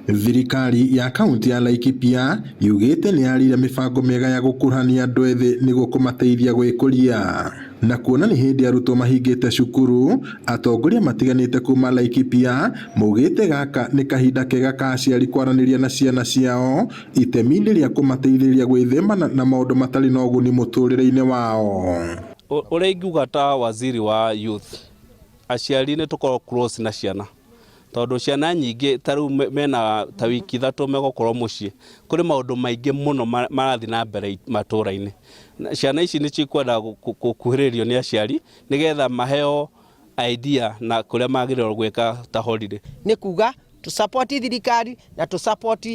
Thirikari ya kaunti ya Laikipia yugĩte nĩ yarĩire mĩbango mĩega ya gũkuruhania andũ ethĩ nĩguo kũmateithia gwĩkũria. Na kuona nĩ hĩndĩ arutwo mahingĩte cukuru, atongoria matiganĩte kuma Laikipia maugĩte gaka nĩ kahinda kega ka aciari kwaranĩria na ciana ciao itemi-inĩ rĩa kũmateithĩrĩria gwĩthemana na maũndũ matarĩ na ũguni mũtũrĩre-inĩ wao. Ũrĩa ingiuga ta waziri wa youth, aciari nĩ tũkorwo close na ciana, tondũ ciana nyingĩ ta rĩu mena ta wiki 3 megũkorwo mũciĩ, kũrĩ maũndũ maingĩ mũno marathiĩ na mbere matũũra-inĩ. Ciana ici nĩ cikwenda gũkuhĩrĩrio nĩ aciari nĩgetha maheo idea na kũrĩa magĩrĩirwo gwĩka ta holiday. Nĩ kuga tũ support thirikari na tũ support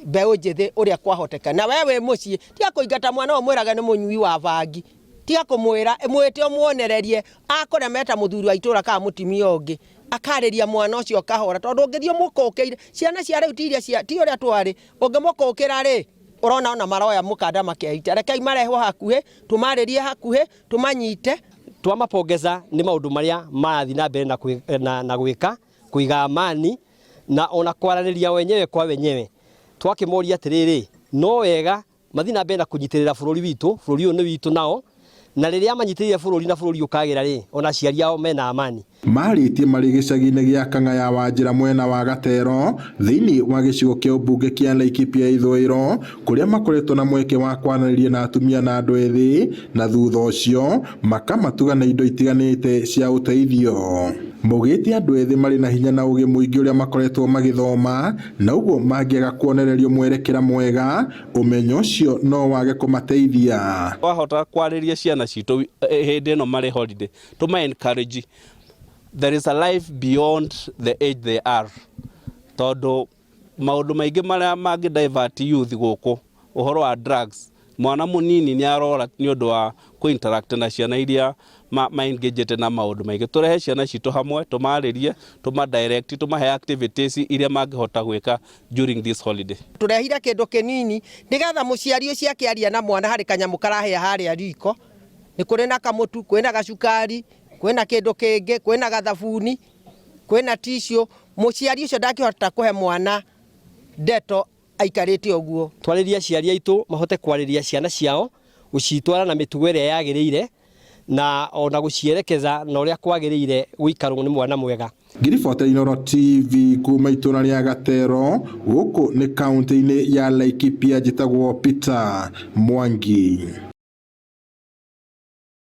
mbeũ njĩthĩ ũrĩa kwahoteka. Na we wĩ mũciĩ tiga kũingata mwana ũmwĩrage nĩ mũnyui wa bangi, tiga kũmwĩra, mwĩte ũmuonererie akũrĩa meta mũthuri wa itũra kana mũtumia ũngĩ akarĩria mwana ũcio kahora, tondũ ũngĩthiĩ ũmũkũkĩire ciana cia rĩu ti iria cia ti ũrĩa twarĩ, ũngĩmũkũkĩra rĩ ũrona ona maroya mũkanda makeita. Rekei marehwo hakuhĩ, tũmarĩrie hakuhĩ, tũmanyite. Twamapongeza nĩ maũndũ marĩa marathiĩ na mbere na gwĩka kũiga amani na ona kwaranĩria wenyewe kwa wenyewe. Twakĩmoria atĩrĩrĩ, no wega mathiĩ na mbere na kũnyitĩrĩra bũrũri witũ, bũrũri ũyũ nĩ witũ nao, na rĩrĩa manyitĩrĩire bũrũri na bũrũri ũkagĩra rĩ, ona aciari ao mena amani. Marĩtie marĩ gĩcagi-inĩ gĩa Kang'a ya Wanjĩra mwena wa Gatero thĩinĩ wa gĩcigo kĩa ũmbunge kĩa Laikipia ithũĩro, kũrĩa makoretwo na mweke wa kwaranĩria na atumia na andũ ethĩ, na thutha ũcio makamatuga na indo itiganĩte cia ũteithio. Maugĩte andũ ethĩ marĩ na hinya na ũgĩ mũingĩ ũrĩa makoretwo magĩthoma, na ũguo mangĩaga kuonererio mwerekera mwega, ũmenyo ũcio no wage kũmateithia. Wahota kwarĩria ciana citũ hĩndĩ ĩno marĩ holiday, tũma encourage there is a life beyond the age they are, tondũ maũndũ maingĩ marĩa mangĩ divert youth gũkũ, ũhoro wa drugs, mwana mũnini nĩ arora nĩ ũndũ wa kũ interact na ciana iria ma engaged na maũndũ maingĩ. Tũrehe ciana citũ hamwe, tũmarĩrie, tũma direct, tũmahe activities iria mangĩhota gwĩka during this holiday. Tũrehire kĩndũ kĩnini nĩgetha mũciari ũcio akĩaria na mwana harĩ kanyamũ karahĩa harĩa riko, nĩ kũrĩ na kamũtu, kwĩna gacukari, kwĩna kĩndũ kĩngĩ, kwĩna gathabuni, kwĩna tissue. Mũciari ũcio ndangĩhota kũhe mwana ndeto aikarĩte ũguo. Twarĩrie aciari aitũ mahote kwarĩria ciana ciao, gũcitwara na mĩtugo ĩrĩa yagĩrĩire, na ona gũcierekeza na ũrĩa kwagĩrĩire gũikarwo nĩ mwana mwega. Ngiribota Inooro TV kuma itũra rĩa Gatero gũkũ nĩ kaunti-inĩ ya Laikipia, njĩtagwo Peter Mwangi.